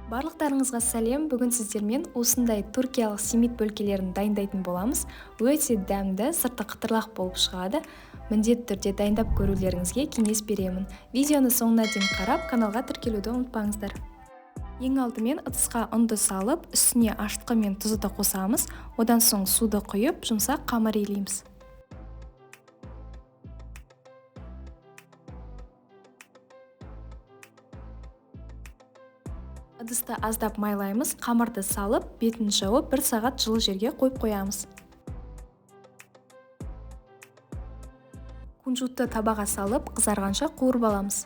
Барлықтарыңызға сәлем. Бүгін сіздермен осындай түркиялық симит бөлкелерін дайындайтын боламыз. Өте дәмді, сырты қытырлақ болып шығады. Міндетті түрде дайындап көрулеріңізге кеңес беремін. Видеоны соңына дейін қарап, каналға тіркелуді ұмытпаңыздар. Ең алдымен ыдысқа ұнды салып, үстіне ашытқы мен тұзды қосамыз. Одан соң суды құйып, жұмсақ қамыр илейміз. Ыдысты аздап майлаймыз, қамырды салып, бетін жауып, 1 сағат жылы жерге қойып қоямыз. Кунжутты табаға салып, қызарғанша қуырып аламыз.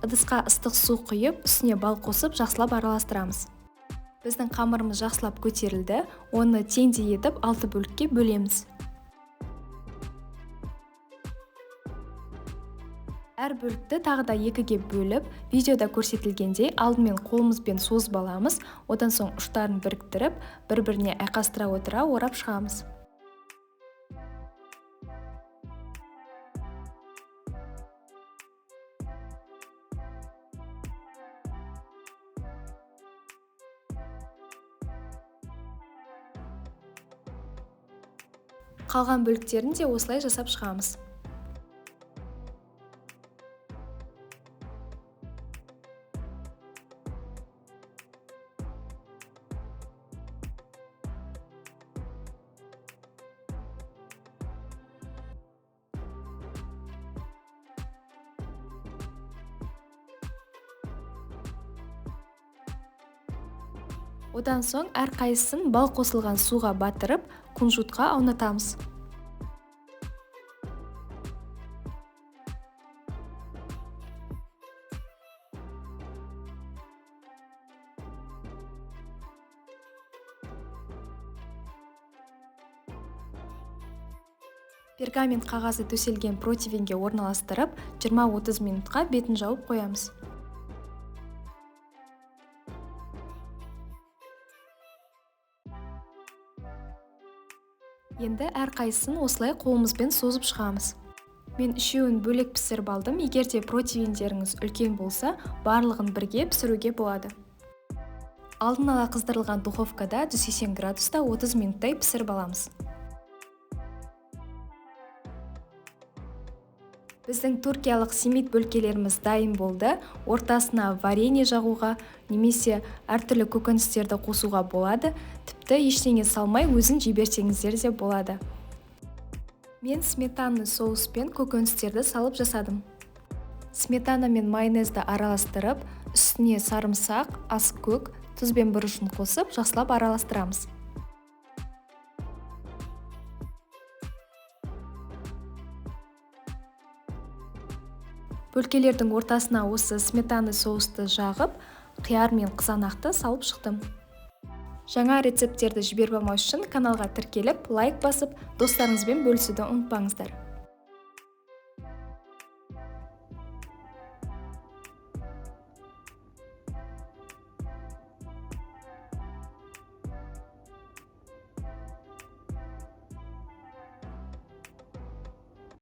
Ыдысқа ыстық су құйып, үстіне бал қосып, жақсылап араластырамыз. Біздің қамырымыз жақсылап көтерілді, оны теңдей етіп 6 бөлікке бөлеміз. Әр бөлікті тағы да 2-ге бөліп, видеода көрсетілгендей алдымен қолымызбен созып аламыз, одан соң ұштарын біріктіріп, бір-біріне айқастыра отыра орап шығамыз. Қалған бөліктерін де осылай жасап шығамыз. Одан соң әрқайсысын бал қосылған суға батырып, кунжутқа аунатамыз. Пергамент қағазы төселген противенге орналастырып, 20-30 минутқа бетін жауып қоямыз. Енді әрқайсысын осылай қолымызбен созып шығамыз. Мен үшеуін бөлек пісіріп алдым. Егер де противендеріңіз үлкен болса, барлығын бірге пісіруге болады. Алдын ала қыздырылған духовкада 180 градуста 30 минуттай пісіріп аламыз. Біздің түркиялық симит бөлкелеріміз дайын болды. Ортасына варенье жағуға немесе әртүрлі көкөністерді қосуға болады. Тіпті ештеңе салмай өзін жей берсеңіздер де болады. Мен сметанный соуспен көкөністерді салып жасадым. Сметана мен майонезді араластырып, үстіне сарымсақ, аскөк, тұз бен бұрышын қосып, жақсылап араластырамыз. Бөлкелердің ортасына осы сметаны соусты жағып, қияр мен қызанақты салып шықтым. Жаңа рецепттерді жіберіп алмау үшін каналға тіркеліп, лайк басып, достарыңызбен бөлісуді ұмытпаңыздар.